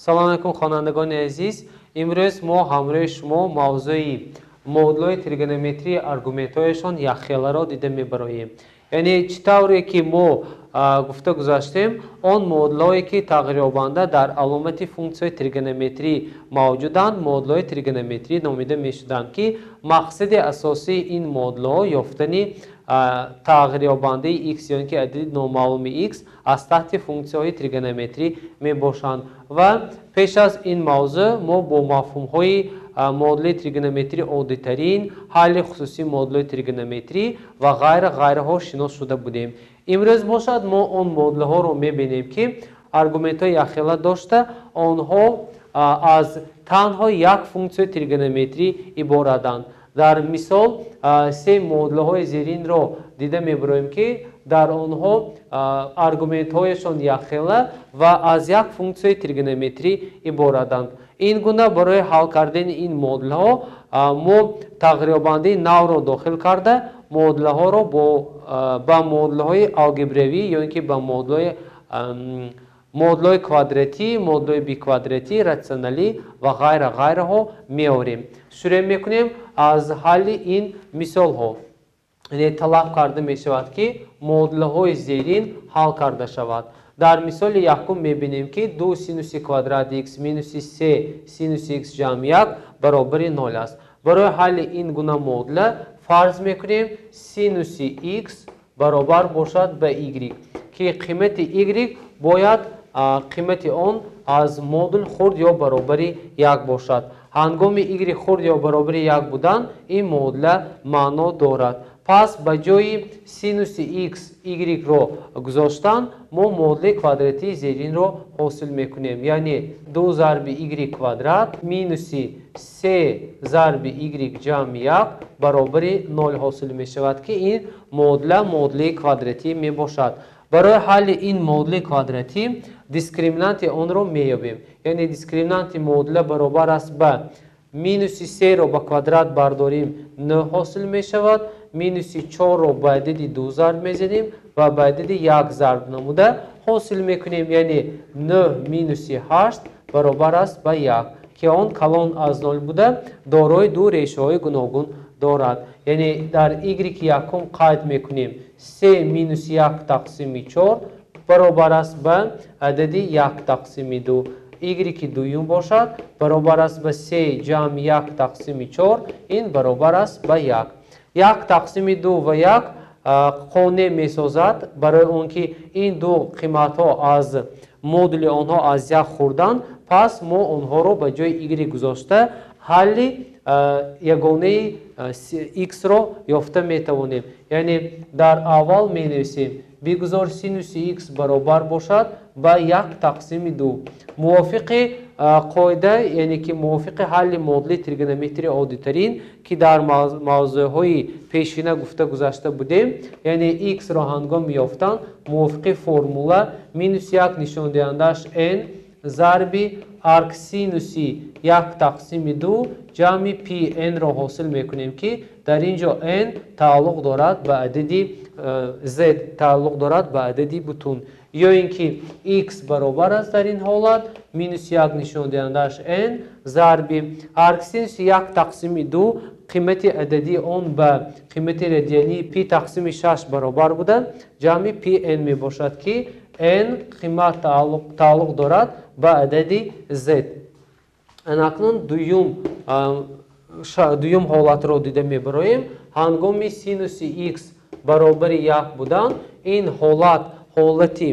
Салом алейкум, хонандагони азиз. Имрӯз мо ҳамроҳи шумо мавзӯи модулҳои тригонометрии аргументҳояшон якхеларо дида мебароем. Яъне чӣ тавре ки мо гуфта гузаштем, он модулҳое ки тағйирёбанда дар аломати функсияи тригонометрӣ мавҷуданд, модулҳои тригонометрӣ номида мешуданд, ки мақсади асосии ин модулҳо ёфтани тағйирёбандаи x ё ин ки адади номаълуми x аз таҳти функсияҳои тригонометрӣ мебошанд. Ва пеш аз ин мавзӯъ мо бо мафҳумҳои модули тригонометрии оддитарин, ҳалли хусусии модулҳои тригонометрӣ ва ғайра ғайраҳо шинос шуда будем. Имрӯз бошад мо он модулҳоро мебинем, ки аргументҳои якхела дошта, онҳо аз танҳо як функсияи тригонометрӣ иборатанд. Дар мисол се модулҳои зеринро дида мебароем, ки дар онҳо аргументҳояшон якхела ва аз як функсияи тригонометрӣ иборатанд. Ин гуна барои ҳал кардани ин модулҳо мо тағйирёбандаи навро дохил карда, модулҳоро ба модулҳои алгебравӣ ё ин ки ба модулҳои квадратӣ, модулҳои биквадратӣ, ратсионалӣ ва ғайра ғайраҳо меорем. Шурӯъ мекунем аз ҳалли ин мисолҳо. Яъне талаб карда мешавад, ки модулҳои зерин ҳал карда шавад. Дар мисоли якум мебинем, ки 2 синуси квадрат x минуси се синуси x ҷамъ як баробари нол аст. Барои ҳалли ин гуна модула фарз мекунем синуси x баробар бошад ба y, ки қимати y бояд қимати он аз модул хурд ё баробари як бошад. Ҳангоми y хурд ё баробари як будан ин модула маъно дорад. Пас ба ҷои синуси x y-ро гузоштан мо модули квадратии зеринро ҳосил мекунем. Яъне 2 зарби y квадрат минуси се зарби y ҷамъ як баробари нол ҳосил мешавад, ки ин модула модули квадратӣ мебошад. Барои ҳалли ин модули квадратӣ дискриминанти онро меёбем. Яъне дискриминанти модула баробар аст ба минуси серо ба квадрат бардорим, нӯ ҳосил мешавад, минуси чорро ба адади ду зарб мезанем ва ба адади як зарб намуда ҳосил мекунем. Яъне нӯ минуси ҳашт баробар аст ба як, ки он калон аз нол буда дорои ду решаҳои гуногун дорад. Яъне дар y якум қайд мекунем се минуси як тақсими чор баробар аст ба адади як тақсими ду. Y дуюм бошад баробар аст ба се ҷамъ як тақсими чор, ин баробар аст ба як. Як тақсими ду ва як қонеъ месозад барои он ки ин ду қиматҳо аз модули онҳо аз як хурданд, пас мо онҳоро ба ҷои y гузошта ҳалли ягонаи x-ро ёфта метавонем. Яъне дар аввал менависем бигузор синуси x баробар бошад ба як тақсими ду. Мувофиқи қоида, яъне ки мувофиқи ҳалли модули тригонометрии оддитарин, ки дар мавзӯъҳои пешина гуфта гузашта будем, яъне x-ро ҳангоми ёфтан мувофиқи формула минус як нишондиҳандааш n зарби арксинуси як тақсими ду ҷамъи пи n-ро ҳосил мекунем, ки дар ин ҷо n тааллуқ дорад ба адади z, тааллуқ дорад ба адади бутун. Ё ин ки x баробар аст дар ин ҳолат минус як нишондиҳандааш n зарби арксинуси як тақсими ду қимати ададии он ба қимати радиании пи тақсими шаш баробар буда ҷамъи пи n мебошад, ки n қимат тааллуқ дорад ба адади z. Анакнун дуюм ҳолатро дида мебароем. Ҳангоми синуси x баробари як будан ин ҳолат ҳолати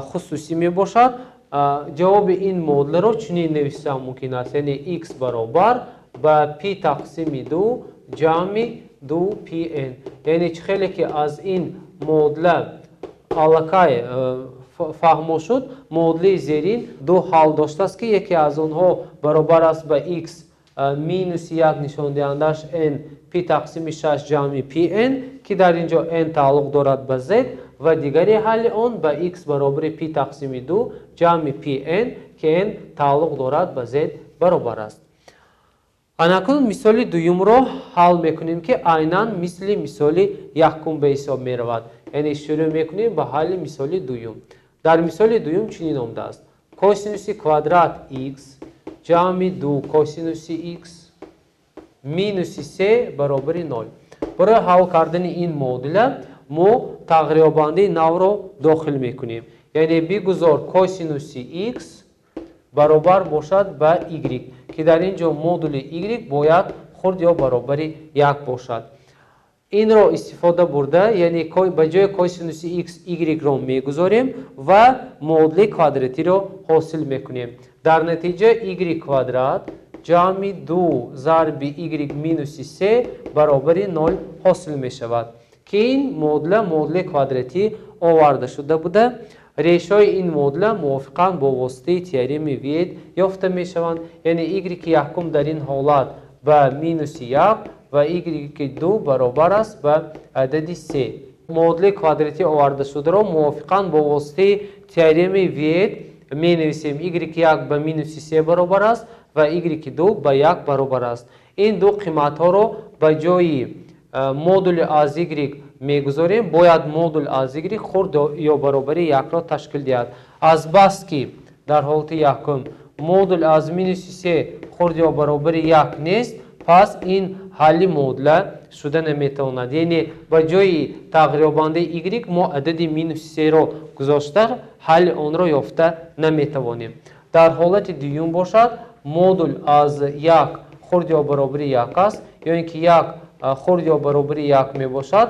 хусусӣ мебошад. Ҷавоби ин модулро чунин навиштан мумкин аст, яъне x баробар ба пи тақсими ду ҷамъи ду пи n. Яъне чӣ хеле ки аз ин модула аллакай фаҳмо шуд, модули зерин ду ҳал доштааст, ки яке аз онҳо баробар аст ба x минуси як нишондиҳандааш n пи тақсими шаш ҷамъи пи n, ки дар ин ҷо n тааллуқ дорад ба z, ва дигари ҳалли он ба x баробари пи тақсими ду ҷамъи пи n, ки n тааллуқ дорад ба z баробар аст. Анакнун мисоли дуюмро ҳал мекунем, ки айнан мисли мисоли якум ба ҳисоб меравад. Яъне шурӯъ мекунем ба ҳалли мисоли дуюм. Дар мисоли дуюм чунин омадааст. Косинуси квадрат х ҷамъи 2 косинуси х минуси се баробари 0. Барои ҳал кардани ин муодила мо тағйирёбандаи навро дохил мекунем. Яъне бигузор косинуси х баробар бошад ба y, ки дар ин ҷо модули y бояд хурд ё баробари 1 бошад. Инро истифода бурда, яъне ба ҷои косинуси х y-ро мегузорем ва муодилаи квадратиро ҳосил мекунем. Дар натиҷа y квадрат ҷамъи 2 зарби y минуси се баробари 0 ҳосил мешавад, ки ин муодила муодилаи квадратӣ оварда шуда буда. Решаҳои ин муодила мувофиқан бо воситаи теоремаи Виет ёфта мешаванд. Яъне y якум дар ин ҳолат ба минуси 1 ва y 2 баробар аст ба адади 3. Муодилаи квадратӣ овардашударо мувофиқан бо воситаи теоремаи Виет менависем. Y 1 ба минуси 3 баробар аст ва y 2 ба 1 баробар аст. Ин ду қиматҳоро ба ҷои модули аз y мегузорем. Бояд модул аз y хурд ё баробари 1-ро ташкил диҳад. Азбаски дар ҳолати якум модул аз минуси 3 хурд ё баробари 1 нест, пас ин ҳалли муодила шуда наметавонад. Яъне ба ҷои тағйирёбандаи y мо адади минуси 3-ро гузошта ҳалли онро ёфта наметавонем. Дар ҳолати дуюм бошад, модул аз 1 хурд ё баробари 1 аст, ё ин ки 1 хурд ё баробари 1 мебошад,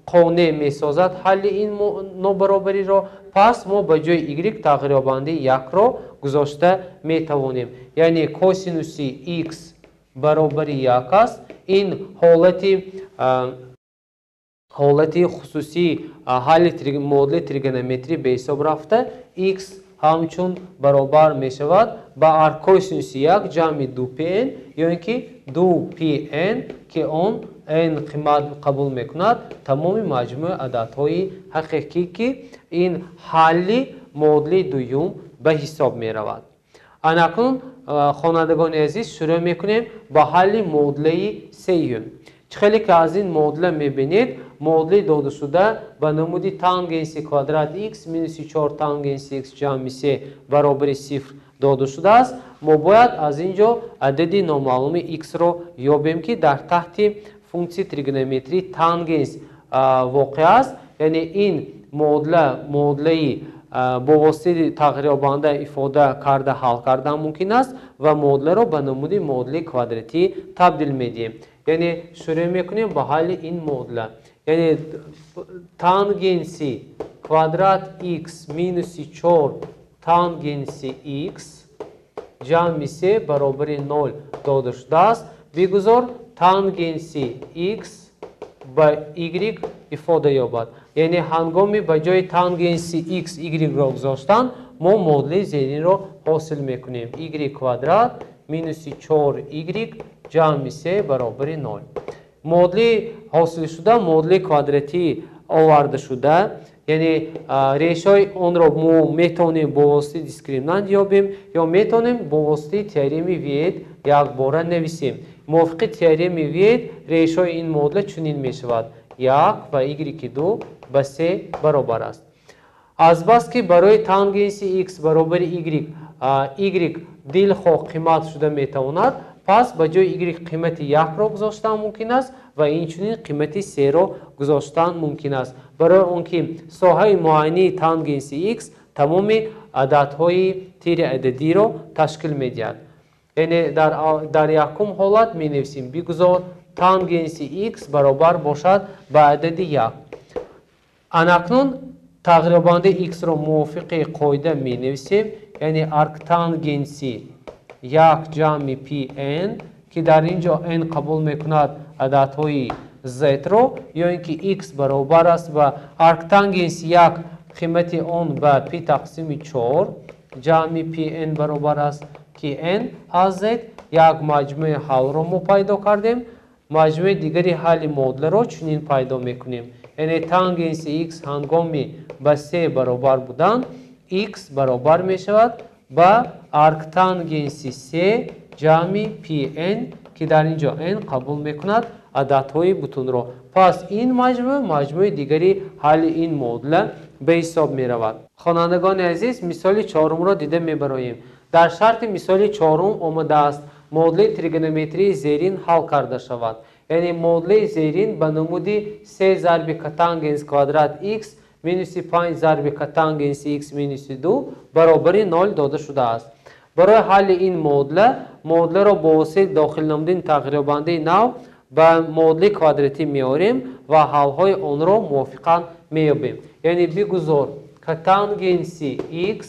қонеъ месозад ҳалли ин нобаробариро. Пас мо ба ҷои y тағйирёбандаи 1-ро гузошта метавонем. Яъне косинуси х баробари 1 аст. Ин ҳолати хусусии ҳалли муодилаи тригонометрӣ ба ҳисоб рафта, х ҳамчун баробар мешавад ба аркосинуси 1 ҷамъи 2pn, ё ин ки 2pn, ки он n қимат қабул мекунад тамоми маҷмӯи ададҳои ҳақиқӣ, ки ин ҳалли муодилаи дуюм ба ҳисоб меравад. Анакнун, хонандагони азиз, шурӯъ мекунем ба ҳалли муодилаи сеюм. Чӣ хеле ки аз ин муодила мебинед, муодилаи додашуда ба намуди тангенси квадрат х минуси 4 тангенси х ҷамъи 3 баробари 0 дода шудааст. Мо бояд аз ин ҷо адади номаълуми х-ро ёбем, ки дар таҳти функсияи тригонометрии тангенс воқеъ аст. Яъне ин муодила муодилаи бо воситаи тағйирёбанда ифода карда ҳал кардан мумкин аст ва муодиларо ба намуди муодилаи квадратӣ табдил медиҳем. Яъне шурӯъ мекунем ба ҳалли ин муодила. Яъне тангенси квадрат х минуси 4 тангенси х ҷамъи 3 баробари 0 дода шудааст. Бигузор тангенси х ба y ифода ёбад. Яъне ҳангоми ба ҷои тангенси х y-ро гузоштан мо муодилаи зеринро ҳосил мекунем. Y квадрат минуси 4y ҷамъи 3 баробари 0. Муодилаи ҳосилшуда муодилаи квадратӣ оварда шуда, яъне решаҳои онро мо метавонем бо воситаи дискриминант ёбем ё метавонем бо воситаи теоремаи Виет якбора нависем. Мувофиқи теоремаи Виет решаҳои ин муодила чунин мешавад: 1 ва y2 ба 3 баробар аст. Азбаски барои тангенси х баробари y, y дилхоҳ қимат шуда метавонад, пас ба ҷои y қимати 1-ро гузоштан мумкин аст ва инчунин қимати 3-ро гузоштан мумкин аст. Барои он ки соҳаи муайянии тангенси х тамоми ададҳои тири ададиро ташкил медиҳад. Яъне дар якум ҳолат менависем: бигузор тангенси х баробар бошад ба адади 1. Анакнун тағйирёбандаи х-ро мувофиқи қоида менависем, яъне арктангенси 1 ҷамъи pn, ки дар ин ҷо n қабул мекунад ададҳои z-ро, ё ин ки x баробар аст ба арктангенси 1, қимати он ба p тақсими 4 ҷамъи pn баробар аст, ки n аз z. Як маҷмӯи ҳалро мо пайдо кардем. Маҷмӯи дигари ҳалли муодиларо чунин пайдо мекунем. Яъне тангенси x ҳангоми ба 3 баробар будан, x баробар мешавад ба арктангенси 3 ҷамъи pn, ки дар ин ҷо n қабул мекунад ададҳои бутунро. Пас ин маҷмӯъ маҷмӯи дигари ҳалли ин муодила ба ҳисоб меравад. Хонандагони азиз, мисоли чорумро дида мебароем. Дар шарти мисоли чорум омадааст: муодилаи тригонометрии зерин ҳал карда шавад. Яъне муодилаи зерин ба намуди се зарби котангенс квадрат х минуси 5 зарби котангенси х минуси 2 баробари 0 дода шудааст. Барои ҳалли ин муодила, муодиларо бо воситаи дохил намудани тағйирёбандаи нав ба муодилаи квадратӣ меорем ва ҳалҳои онро мувофиқан меёбем. Яъне бигузор котангенси х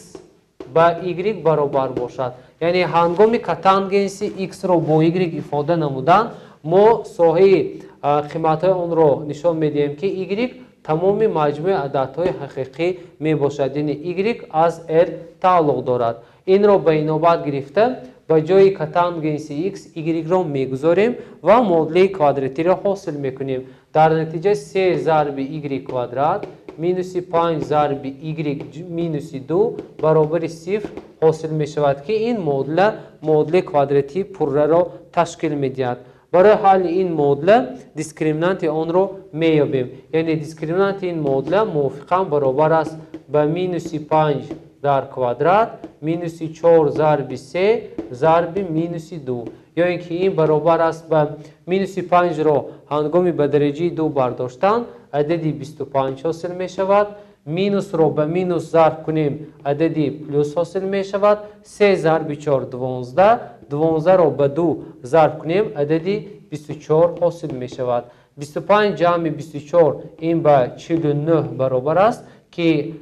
ба y баробар бошад. Яъне ҳангоми котангенси х-ро бо y ифода намудан, мо соҳаи қиматҳои онро нишон медиҳем, ки y тамоми маҷмӯи ададҳои ҳақиқӣ мебошад. Яъне y аз r тааллуқ дорад. Инро ба инобат гирифта, ба ҷои котангенси х y-ро мегузорем ва муодилаи квадратиро ҳосил мекунем. Дар натиҷа се зарби y квадрат минуси 5 зарби y минуси 2 баробари 0 ҳосил мешавад, ки ин муодила муодилаи квадратии пурраро ташкил медиҳад. Барои ҳалли ин муодила дискриминанти онро меёбем. Яъне дискриминанти ин муодила мувофиқан баробар аст ба минуси 5 дар квадрат минуси 4 зарби се зарби минуси 2, ё ин ки ин баробар аст ба минуси 5-ро ҳангоми ба дараҷаи 2 бардоштан адади 25 ҳосил мешавад. Минусро ба минус зарб кунем, адади плюс ҳосил мешавад. Се зарби 4 12, 12-ро ба 2 зарб кунем, адади 24 ҳосил мешавад. 25 ҷамъи 24 ин ба 49 баробар аст, ки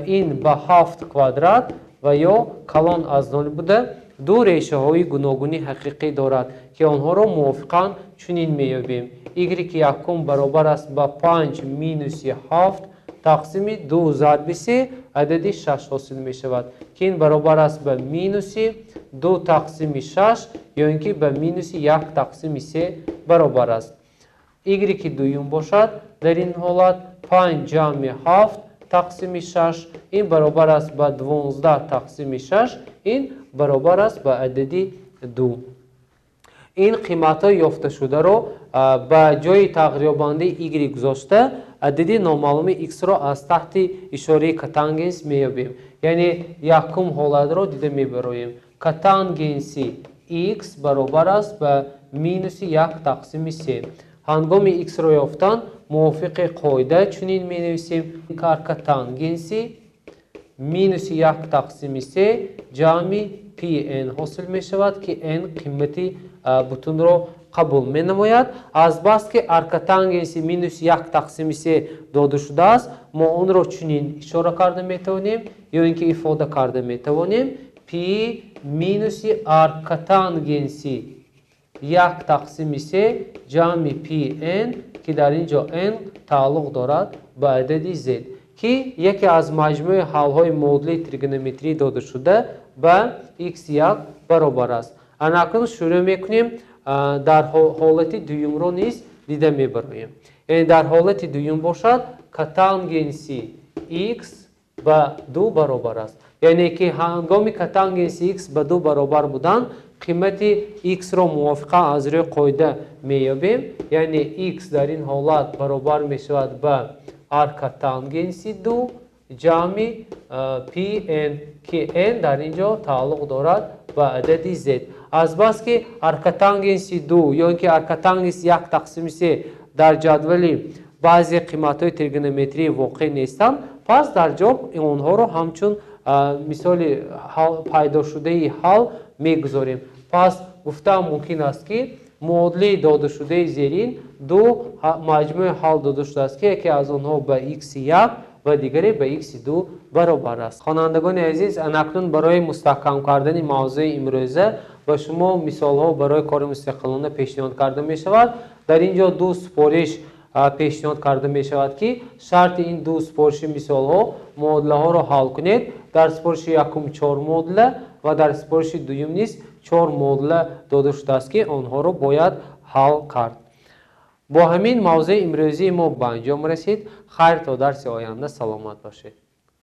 ин ба 7 квадрат ва ё калон аз 0 буда, ду решаҳои гуногуни ҳақиқӣ дорад, ки онҳоро мувофиқан чунин меёбем. Y якум баробар аст ба 5 минуси 7 тақсими 2 зарби 3, адади 6 ҳосил мешавад, ки ин баробар аст ба минуси 2 тақсими 6 ё ин ки ба минуси 1 тақсими 3 баробар аст. Y дуюм бошад, дар ин ҳолат 5 ҷамъи 7 тақсими 6, ин баробар аст ба 12 тақсими 6, ин баробар аст ба адади 2. Ин қиматҳои ёфташударо ба ҷои тағйирёбандаи y гузошта, адади номаълуми x-ро аз таҳти ишораи котангенс меёбем. Яъне якум ҳолатро дида мебароем. Котангенси x баробар аст ба минуси 1 тақсими 3. Ҳангоми x-ро ёфтан мувофиқи қоида чунин менависем: аркотангенси минуси 1 тақсими 3 ҷамъи пн ҳосил мешавад, ки n қимати бутунро қабул менамояд. Азбаски аркотангенси минуси 1 тақсими 3 дода шудааст, мо онро чунин ишора карда метавонем ё ин ки ифода карда метавонем: пи минуси аркотангенси 1 тақсими 3 ҷамъи пн, ки дар ин ҷо n тааллуқ дорад ба адади z, ки яке аз маҷмӯи ҳалҳои муодилаи тригонометрӣ додашуда ба x1 баробар аст. Анакнун шурӯъ мекунем, дар ҳолати дуюмро низ дида мебароем. Яъне дар ҳолати дуюм бошад, котангенси x ба 2 баробар аст. Яъне ки ҳангоми котангенси x ба 2 баробар будан, қимати x-ро мувофиқан аз рӯи қоида меёбем. Яъне x дар ин ҳолат баробар мешавад ба аркотангенси 2 ҷамъи пн, ки n дар ин ҷо тааллуқ дорад ба адади z. Азбаски аркотангенси 2 ё ин ки аркотангенси 1 тақсими 3 дар ҷадвали баъзе қиматҳои тригонометрии воқеъ нестанд, пас дар ҷавоб онҳоро ҳамчун мисоли пайдошудаи ҳал мегузорем. Пас гуфтан мумкин аст, ки муодилаи додашудаи зерин ду маҷмӯи ҳал дода шудааст, ки яке аз онҳо ба x1 ва дигаре ба x2 баробар аст. Хонандагони азиз, анакнун барои мустаҳкам кардани мавзӯи имрӯза ба шумо мисолҳо барои кори мустақилона пешниҳод карда мешавад. Дар ин ҷо ду супориш пешниҳод карда мешавад, ки шарти ин ду супориши мисолҳо муодилаҳоро ҳал кунед. Дар супориши якум 4 муодила ва дар супориши дуюм низ 4 муодила дода шудааст, ки онҳоро бояд ҳал кард. Бо ҳамин мавзӯи имрӯзии мо ба анҷом расид. Хайр, то дарси оянда саломат бошед.